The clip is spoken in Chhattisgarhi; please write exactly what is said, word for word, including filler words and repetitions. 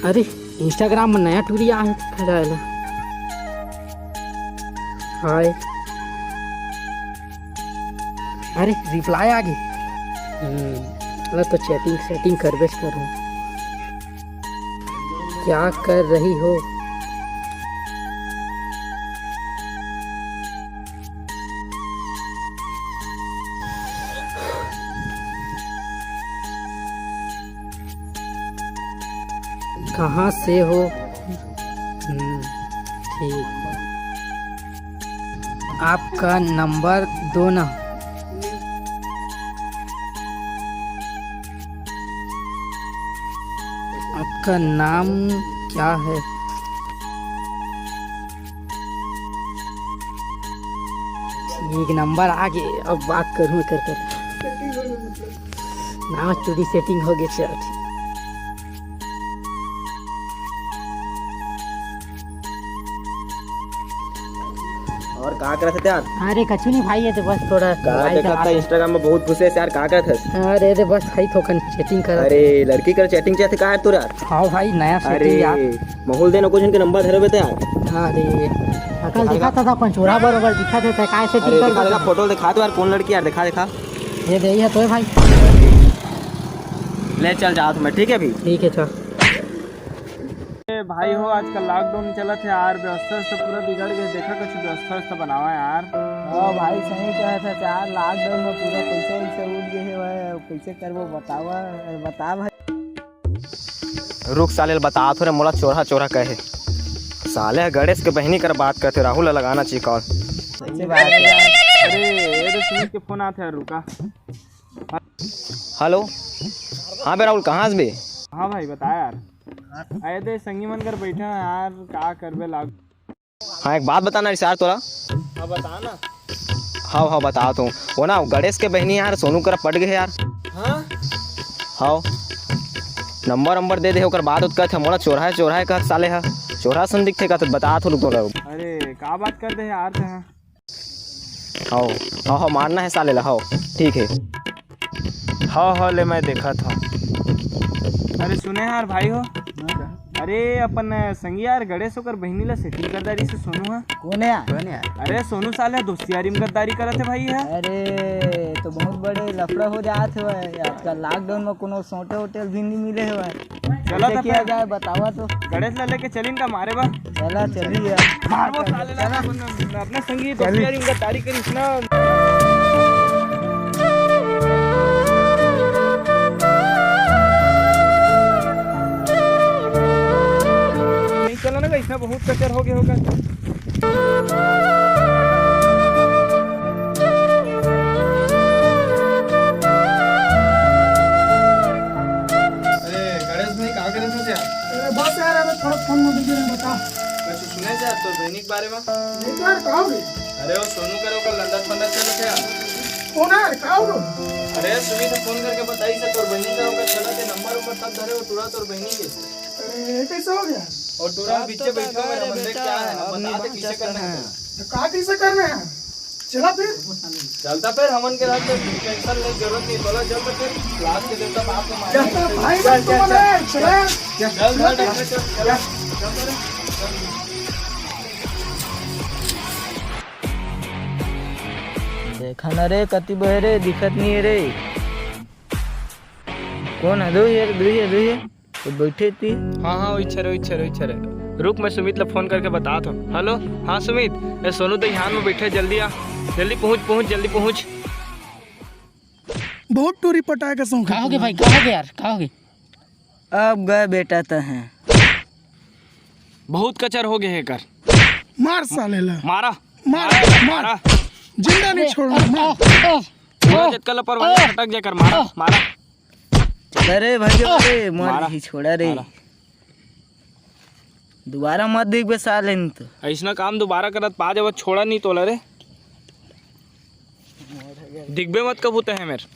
अरे, Instagram में नया टूरी आ है, खड़ा है ना। हाय। अरे, reply आ गई। हम्म, चलो तो chatting setting करबे करूँ। क्या कर रही हो? कहाँ से हो? हम्म, ठीक। आपका नंबर दो ना। आपका नाम क्या है? एक नंबर आ गए, अब बात करूँ कर कर। नाच टूरी setting हो गई, चल ठीक। और का करत हस यार? अरे कछु नहीं भाई, ये तो बस थोड़ा का mobile देखत चला था रहा। Instagram में बहुत घुसे यार, का करत हस? अरे, अरे बस भाई थोकन chatting करत। अरे लड़की कर chatting चाहते का यार तू यार? हाँ भाई, नया setting अरे यार। महूल देन कुछ इनके नंबर धरे बेटा यार। अरे अकल दिखा था, अपन चोरा बरोबर दिखा देता है, काय setting अरे कर दिखा देता दिखा है। फोटो दिखा तो यार, कौन लड़की यार, दिखा दिखा। ये दे, ये तो है भाई। ले चल जात मैं, ठीक है अभी। ठीक है, चल। ए भाई हो, आजकल lockdown चलत है यार, व्यवस्था तो पूरा बिगड़ गए। देखा कुछ व्यवस्था व्यवस्था बनावा यार। हाँ भाई, सही कहा था यार, lockdown में पूरा पैसा वैसा उड़ गए है भाई, कैसे करबो बतावा, अरे बता भाई। रुक साले, बता थोड़े मोला चोरहा चोरहा कहे। साले ह गणेश के बहिनी कर बात करथे, राहुल ला लगाना चाहिए कॉल। सही बात है यार। अरे, ए दे सुमित के फोन आथे यार, रुका। हेलो, हाँ बे राहुल, कहाँ हस बे? हाँ भाई, बता यार। अरे दे संगी मन कर बैठे हैं यार, का करबे लाग। हाँ, एक बात बताना रिसार तोला। हाँ, बता ना। हाँ हाँ, बता तू। वो ना गणेश के बहिनी यार सोनू करा पट गए यार। हाँ? हाँ। नंबर नंबर दे दे, ओकर बात उत कहत हे, मोला चोरहा है, चोरहा है कहत साले हा। चोरहा सन दिखथे कहत, बता थोड़ू तोला। अरे, का बात कर दे यार तैं? हाँ हाँ हाँ, मारना है साले ला, हाँ, ठीक है। हाँ हाँ, ले मैं देखत हूँ। अरे सुने यार भाई हो। अरे अपन संगी यार गणेश ओकर बहिनी ला setting कर दारी से सोनू हा। कौन है यार? कौन है यार? अरे सोनू साले दोस्ती यारी में गद्दारी करत है भाई है। अरे तो बहुत बड़े लफड़ा हो जात है भाई। आजकल lockdown में कोनो सोटे होटल भी नहीं मिले है भाई। चला कैसे तो किया फिर। जाए बतावा तो। गणेश ला लेके चलिन का मारे बा। चला चली यार। मारबो साले ला, चला। अपन अपना संगी दोस्ती यारी में गद्दारी करिस ना। नहीं चला ना, इसमें बहुत कचर हो गया होगा। अरे गणेश भाई, का करत हस यार? अरे बस यार, अबे थोड़ा फोन में बिजी रहे, बता। कुछ सुने से यार तोर बहिनी के बारे में? नहीं तो यार, का हो गई? अरे वो सोनू करे ओकर लंदर फंदर चलत है यार। कौन है यार, का हो गई? अरे सुमित फोन करके बताइस हे तोर बहिनी का, ओकर चलत है नंबर उम्बर सब धरे हो, टूरा तोर बहिनी के। अरे ये कैसे हो गया? और टूरा पीछे बैठा हुआ है, मंदिर क्या है ना, बता दे कैसे करना है। तो का कैसे करना है? चला फिर। चलता फिर हमन के रात में tension ले जरूरत नहीं, बोला चल तो फिर लास्ट के देवता बाप को मार। चलता भाई, चल, तुम चल, चल। चला। चल, चल, चल, चल, चल, चल, चल, चल। देखा ना रे, कति बहे रे, दिखत नहीं है रे। कौन है? दुई है, दुई है, दुई है। तो बैठे थी। हाँ, हाँ, वही छे रे, वही छे रे, वही छे रे। रुक, मैं सुमित ला फोन करके बतात हूँ। हेलो, हाँ सुमित, ए सोनू तो यहाँ में बैठे, जल्दी आ, जल्दी पहुँच, पहुँच, जल्दी पहुँच। बहुत टूरी पटाए का शौक है का हो गया तुम्हें। भाई, का हो गया यार, का हो गया? अब गए बेटा तो हैं। बहुत कचर हो गया है कर। मार साले ला। मारा। मार, मार, मार। मारा। जिंदा नहीं अरे, छोड़ना, अरे, मार। अरे, अरे, पूरा अरे, जतका ला परवाना अरे, खटक जाए कर, मारा, अरे। मारा। अरे भाई, अरे, मार मारा। ही छोड़ा रे। मारा। दोबारा मत दिखबे साले नहीं तो। ऐसना काम दोबारा करत पा जब छोड़ा नहीं तोला रे। दिखबे मत कबू तैं मेर।